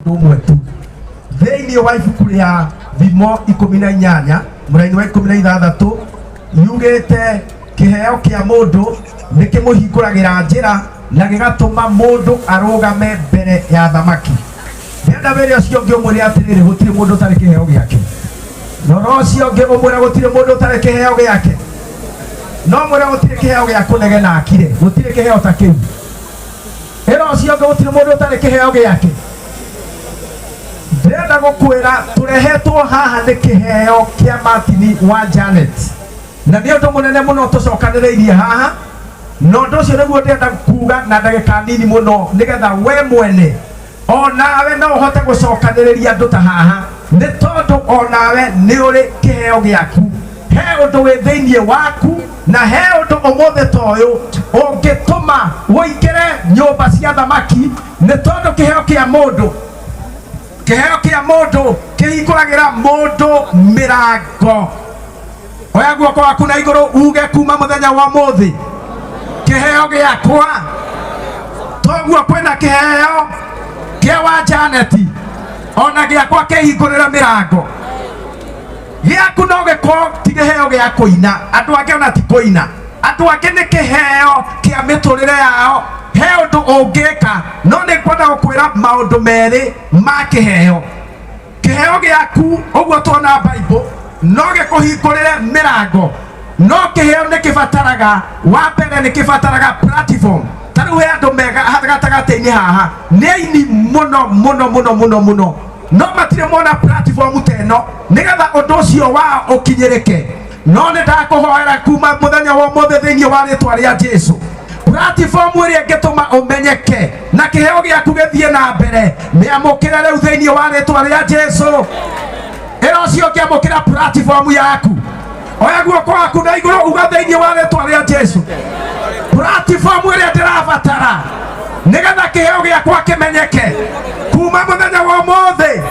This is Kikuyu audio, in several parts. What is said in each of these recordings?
Ũmwe tu thĩinĩ wa ibuku rĩa Thimo 18 mũraini wa 16 yugĩte kĩheo kĩa mũndũ nĩ kĩmũhingũragĩra njĩra na gĩgatũma mũndũ arũgame mbere ya thamaki. Ndĩrenda wĩre ũcio ũngĩ ũmwĩre atĩrĩrĩ, gũtirĩ mũndũ ũtarĩ kĩheo gĩake. Rora ũcio ũngĩ ũmwĩre gũtirĩ mũndũ ũtarĩ kĩheo gĩake. No mwĩre gũtirĩ kĩheo gĩa kũnegena akire, gũtirĩ kĩheo ta kĩu. Ĩra ũcio ũngĩ gũtirĩ mũndũ ũtarĩ kĩheo gĩake. Ndĩrenda gũkwĩra tũrehetwo haha nĩ kĩheo kĩa Martin wa Janet, na nĩ ũndũ mũnene mũno tũcokanĩrĩirie haha, na ũndũ ũcio nĩguo ndĩrenda kuga na ndagĩka nini mũno, nĩgetha we mwene o nawe no ũhote gũcokanĩrĩria andũ ta haha, nĩ tondũ o nawe nĩ ũrĩ kĩheo gĩaku. He ũndũ wĩ thĩinĩ waku, na he ũndũ ũmũthĩ ta ũyũ ũngĩtũma ũingĩre nyũmba cia thamaki, nĩ tondũ kĩheo kĩa mũndũ, kĩheo kĩa mũndũ kĩhingũragĩra mũndũ mĩrango. Oya guoko waku na igũrũ uge, kuma mũthenya wa ũmũthĩ kĩheo gĩakwa toguo kwĩna kĩheo kĩa wa Janeti, ona gĩakwa kĩhingũrĩre mĩrango. Gĩaku no gĩkorwo ti kĩheo gĩa kũina, andũ angĩ ona ti kũina, andũ angĩ nĩ kĩheo kĩa mĩtũrĩre yao. He ũndũ ũngĩka, no nĩ ngwenda gũkwĩra maũndũ merĩ ma kĩheo. Kĩheo gĩaku ũguo tuona Bible no gĩkũhingũrĩre mĩrango, no kĩheo nĩ kĩbataraga, wa mbere nĩ kĩbataraga platform. Ta rĩu he andũ mega gatagatĩ-inĩ haha nĩ aini mũno mũno mũno mũno mũno, no matirĩ mona platform ta ĩno nĩgetha ũndũ ũcio wao ũkinyĩrĩke. No nĩ ndakũhoera kuma mũthenya wa ũmũthĩ thĩinĩ wa rĩtwa rĩa Jesu, platform ĩrĩa ĩngĩtũma ũmenyeke na kĩheo gĩaku gĩthiĩ na mbere, mĩamũkĩre rĩu thĩinĩ wa rĩtwa rĩa Jesu. Ĩra ũcio ũngĩamũkĩra platform yaku, oya guoko waku na igũrũ uga, thĩinĩ wa rĩtwa rĩa Jesu, platform ĩrĩa ndĩrabatara nĩgetha kĩheo gĩakwa kĩmenyeke, kuma mũthenya wa ũmũthĩ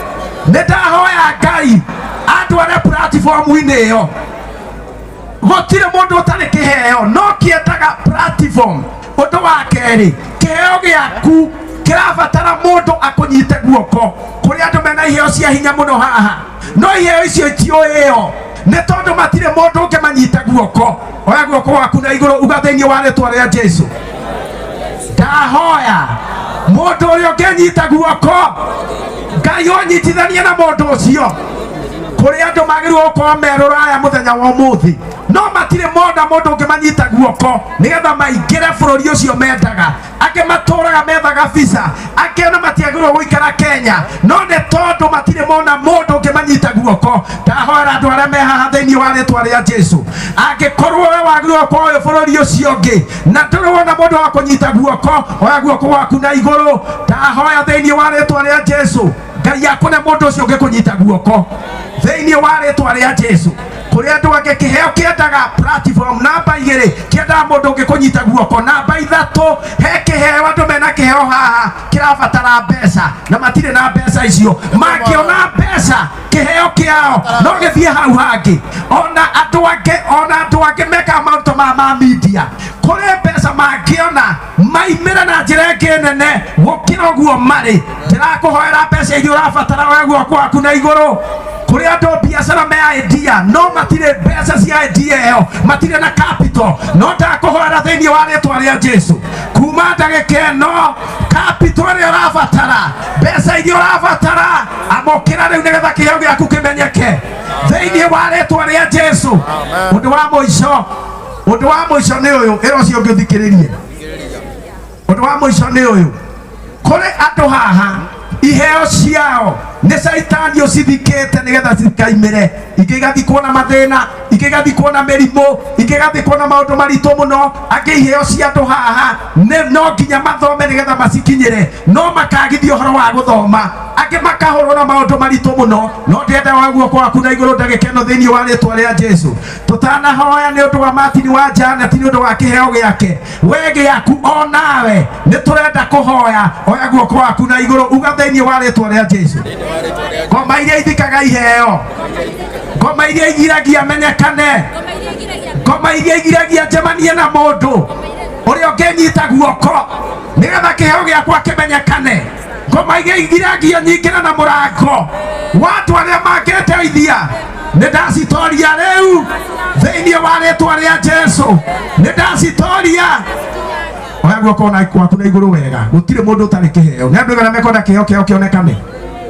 nĩ ndahoya Ngai andware platform-inĩ ĩyo. Gũtirĩ mũndũ ũtarĩ kĩheo, no kĩendaga platform. Ũndũ wa kerĩ, kĩheo gĩaku kĩrabatara mũndũ akũnyite guoko. Kũrĩ andũ mena iheo cia hinya mũno haha, no iheo icio itiũĩo nĩ tondũ matirĩ mũndũ ũngĩmanyita guoko. Oya guoko gwaku na igũrũ uga, thĩinĩ wa rĩtwa rĩa Jesu, ndahoya mũndũ ũrĩa ũngĩnyita guoko, Ngai ũnyitithanie na mũndũ ũcio. Kũrĩ andũ magĩrĩirwo gũkorwo me rũraya mũthenya wa ũmũthĩ, no matirĩ mona mũndũ ũngĩmanyita guoko nĩgetha maingĩre bũrũri ũcio mendaga. Angĩ matũraga methaga visa, angĩ ona matiagĩrĩirwo gũikara Kenya, no nĩ tondũ matirĩ mona mũndũ ũngĩmanyita guoko. Ndahoera andũ arĩa me haha thĩinĩ wa rĩtwa rĩa Jesu, angĩkorwo we wagĩrĩirwo gũkorwo wĩ bũrũri ũcio ũngĩ na ndũrĩ wona mũndũ wa kũnyita guoko, oya guoko gwaku na igũrũ. Ndahoya thĩinĩ wa rĩtwa rĩa Jesu, Ngai akũne mũndũ ũcio ũngĩkũnyita guoko thĩinĩ wa rĩtwa rĩa Jesu. Kũrĩ andũ angĩ kĩheo kĩendaga platform. Namba 2, kĩendaga mũndũ ũngĩkũnyita guoko. Namba 3, he kĩheo, andũ mena kĩheo haha kĩrabatara mbeca na matirĩ na mbeca icio. Mangĩona mbeca, kĩheo kĩao no gĩthiĩ hau hangĩ. Ona andũ angĩ, ona andũ angĩ mekaga maũndũ ma media, kũrĩ mbeca mangĩona maimĩre na njĩra ĩngĩ nene gũkĩra ũguo marĩ. Ndĩrakũhoera mbeca iria ũrabatara, oya guoko waku na igũrũ. Kũrĩ andũ biacara me idea, no matirĩ mbeca cia idea ĩyo, matirĩ na capital. No ndakũhoera thĩinĩ wa rĩtwa rĩa Jesu, kuma ndagĩka ĩno, capital ĩrĩa ũrabatara, mbeca iria ũrabatara, amũkĩra rĩu nĩgetha kĩheo gĩaku kĩmenyeke thĩinĩ wa rĩtwa rĩa Jesu. Ũndũ wa mũico, ũndũ wa mũico nĩ ũyũ. Ĩra ũcio ũngĩ ũthikĩrĩrie. Ũndũ wa mũico nĩ ũyũ: kũrĩ andũ haha iheo ciao nĩ caitani ũcithikĩte nĩgetha citikaimĩre. Ingĩ igathikwo na mathĩna, ingĩ igathikwo na mĩrimũ, ingĩ igathikwo na maũndũ maritũ mũno. Angĩ iheo cia andũ haha nĩ no nginya mathome nĩgetha macikinyĩre, no makagithio ũhoro wa gũthoma. Angĩ makahũrwo na maũndũ maritũ mũno. No ndĩrenda wa guoko waku na igũrũ ndagĩka ĩno thĩinĩ wa rĩtwa rĩa Jesu, tũtanahoya nĩ ũndũ wa Martin wa Janet, nĩ ũndũ wa kĩheo gĩake, we gĩaku o nawe nĩ tũrenda kũhoya. Oya guoko waku na igũrũ uga, thĩinĩ wa rĩtwa rĩa Jesu, ngoma iria ithikaga iheo, ngoma iria igiragia menyekane, ngoma iria igiragia njemanie na mũndũ ũrĩa ũngĩnyita guoko nĩgetha kĩheo gĩakwa kĩmenyekane. Ngoma iria igiragia nyingĩre na mũrango wa andũ arĩa mangĩndeithia, nĩ ndacitoria rĩu thĩinĩ wa rĩtwa rĩa Jesu, nĩ ndacitoria. Oya guoko na kwaku na igũrũ wega. Gũtirĩ mũndũ ũtarĩ kĩheo. Nĩ andũ aigana mekwenda kĩheo kĩao kĩonekane?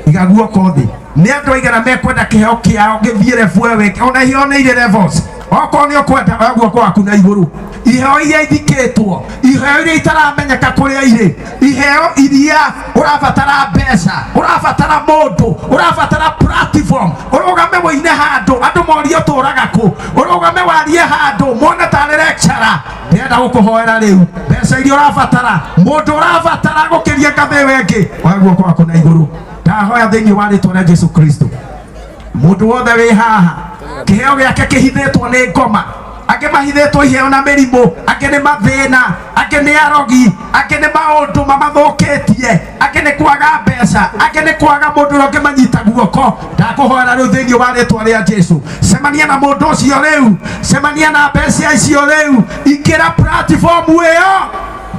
Iga guoko thĩ. Nĩ andũ aigana mekwenda kĩheo kĩao gĩthiĩ level ĩyo? Ona iheo nĩ irĩ levels. Okorwo nĩ ũkwenda, oya guoko waku na igũrũ. Iheo iria ithikĩtwo, iheo iria itaramenyeka kũrĩa irĩ, iheo iria ũrabatara mbeca, ũrabatara mũndũ, ũrabatara platform, ũrũgame wũine handũ andũ morie ũtũraga kũ, ũrũgame warie handũ mone tarĩ lecturer. Ndĩrenda gũkũhoera rĩu. Mbeca iria ũrabatara, mũndũ ũrabatara gũkĩria ngathĩ ĩyo ĩngĩ, oya guoko waku na igũrũ. Ndahoya thĩinĩ wa rĩtwa rĩa Jesu Kristo, mũndũ wothe wĩ haha kĩheo gĩake kĩhithĩtwo nĩ ngoma, angĩ mahithĩtwo iheo na mĩrimũ, angĩ nĩ mathĩna, angĩ nĩ arogi, angĩ nĩ maũndũ mamathũkĩtie, angĩ nĩ kwaga mbeca, angĩ nĩ kwaga mũndũ ũrĩa ũngĩmanyita guoko, ndakũhoera rĩu thĩinĩ wa rĩtwa rĩa Jesu, cemania na mũndũ ũcio rĩu, cemania na mbeca icio rĩu, ingĩra platform ĩyo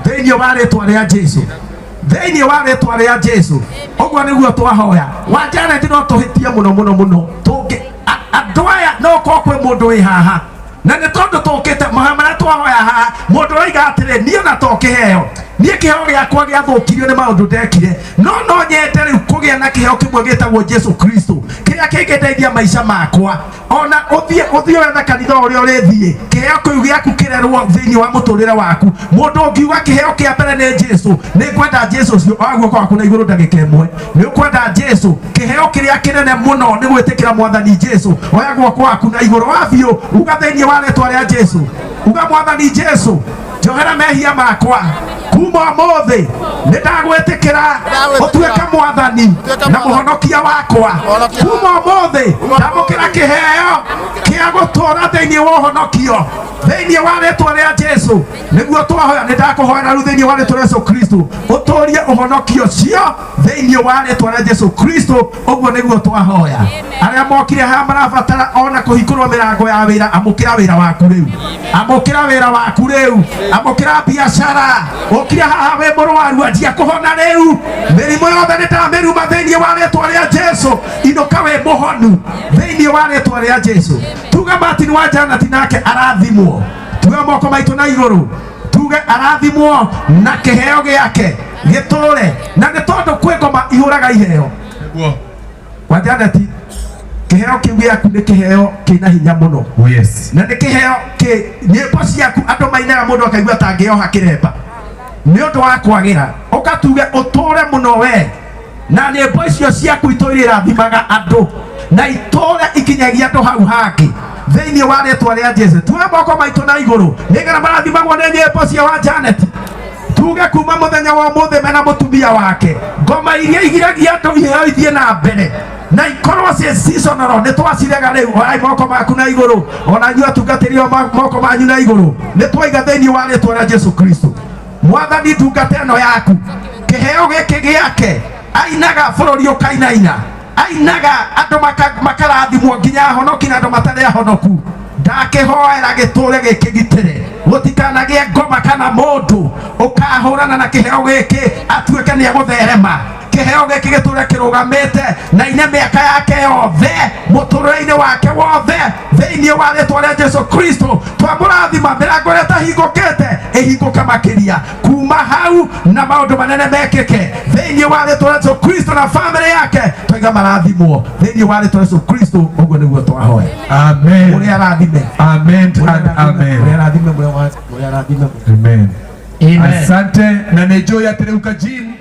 thĩinĩ wa rĩtwa rĩa Jesu, thĩinĩ wa rĩtwa rĩa Jesu. Ũguo nĩguo twahoya. Wa Janet, no tũhĩtie mũno mũno mũno tũngĩ andũ aya. No korwo kwĩ mũndũ wĩ haha na nĩ tondũ tũkĩte mahoya marĩa twahoya haha, mũndũ ũroiga atĩrĩ, "Niĩ ona to kĩheo, niĩ kĩheo gĩakwa gĩathũkirio nĩ maũndũ ndekire, no nyende rĩu kũgĩa na kĩheo kĩmwe gĩtagwo Jesu Kristo kĩrĩa kĩngĩndeithia maica makwa." Ona ũthiĩ ũthiĩ wethe kanitha ũrĩa ũrĩthiĩ, kĩheo kĩu gĩaku kĩrerwo thĩinĩ wa mũtũrĩre waku. Mũndũ ũngiuga kĩheo kĩa mbere nĩ Jesu, nĩ ngwenda Jesu ũcio, oya guoko waku na igũrũ ndagĩka ĩmwe. Nĩ ũkwenda Jesu? Kĩheo kĩrĩa kĩnene mũno nĩ gwĩtĩkĩra Mwathani Jesu. Oya guoko waku na igũrũ wa biũ, uga, "Thĩinĩ wa rĩtwa rĩa Jesu," uga, "Mwathani Jesu, njohera mehia makwa. Kuma ũmũthĩ nĩ ndagwĩtĩkĩra ũtuĩke Mwathani na Mũhonokia wakwa. Kuma ũmũthĩ ndamũkĩra kĩheo kĩa gũtũũra thĩinĩ wa ũhonokio thĩinĩ wa rĩtwa rĩa Jesu." Nĩguo twahoya. Nĩ ndakũhoera rĩu thĩinĩ wa rĩtwa rĩa Jesu Kristo, ũtũrie ũhonokio ũcio thĩinĩ wa rĩtwa rĩa Jesu Kristo. Ũguo nĩguo twahoya. Arĩa mokire haha marabatara ona kũhingũrwo mĩrango ya wĩra, amũkĩra wĩra waku rĩu, amũkĩra wĩra waku rĩu, amũkĩra biacara. Ũkire haha wĩ mũrwaru, anjia kũhona rĩu. Mĩrimũ yothe nĩ ndamĩruma thĩinĩ wa rĩtwa rĩa Jesu. Inũka wĩ mũhonu thĩinĩ wa rĩtwa rĩa Jesu. Tuge Martin wa Janati nake arathimwo. Tuge moko maitũ na igũrũ, tuge arathimwo na kĩheo gĩake gĩtũre, na nĩ tondũ kwĩ ngoma ihũraga iheo. Nĩguo. Wa Janeti, kĩheo kĩu gĩaku nĩ kĩheo kĩna hinya mũno. Oh yes. Na nĩ kĩheo kĩ nyĩmbo ciaku andũ mainaga, mũndũ akaigua ta angĩoha kĩremba nĩ ũndũ wa kwagĩra. Ũkatuge ũtũre mũno we na nyĩmbo icio ciaku itũire irathimaga andũ na itũre ikinyagia andũ hau hangĩ thĩinĩ wa rĩtwa rĩa Jesu. Tuoe moko maitũ na igũrũ nĩgetha marathimagwo nĩ nyĩmbo cia wa Janet. Tuge kuma mũthenya wa ũmũthĩ mena mũtumia wake, ngoma iria igiragia andũ iheo ithiĩ na mbere na ikorwo ciĩ seasonal nĩ twacirega rĩu. Oyai moko maku na igũrũ, ona inyuĩ atungatĩri o moko manyu na igũrũ. Nĩ twaiga thĩinĩ wa rĩtwa rĩa Jesu Kristo. Mwathani, ndungata ĩno yaku, kĩheo gĩkĩ gĩake, ainaga bũrũri ũkainaina, ainaga andũ makarathimwo, nginya ahonoki na andũ matarĩ ahonoku. Ndakĩhoera gĩtũre gĩkĩgitĩre, gũtikanagĩe ngoma kana mũndũ ũkahũrana na kĩheo gĩkĩ atuĩke nĩ egũtherema. Kĩheo gĩkĩ gĩtũre kĩrũgamĩte na ine mĩaka yake yothe, mũtũrĩre-inĩ wake wothe, thĩinĩ wa rĩtwa rĩa Jesu Kristo. Twamũrathima, mĩrango ĩrĩa ĩtahingũkĩte ĩhingũke makĩria kuma hau na maũndũ manene mekĩke thĩinĩ wa rĩtwa rĩa Jesu Kristo, na famĩlĩ yake twaiga marathimwo thĩinĩ wa rĩtwa rĩa Jesu Kristo. Ũguo nĩguo twahoya. Amen. Ũrĩa arathime. Amen and amen. Ũrĩa arathime, ũrĩa arathime. Amen. Amen. Asante, na nĩ njũĩ atĩ rĩu kajim.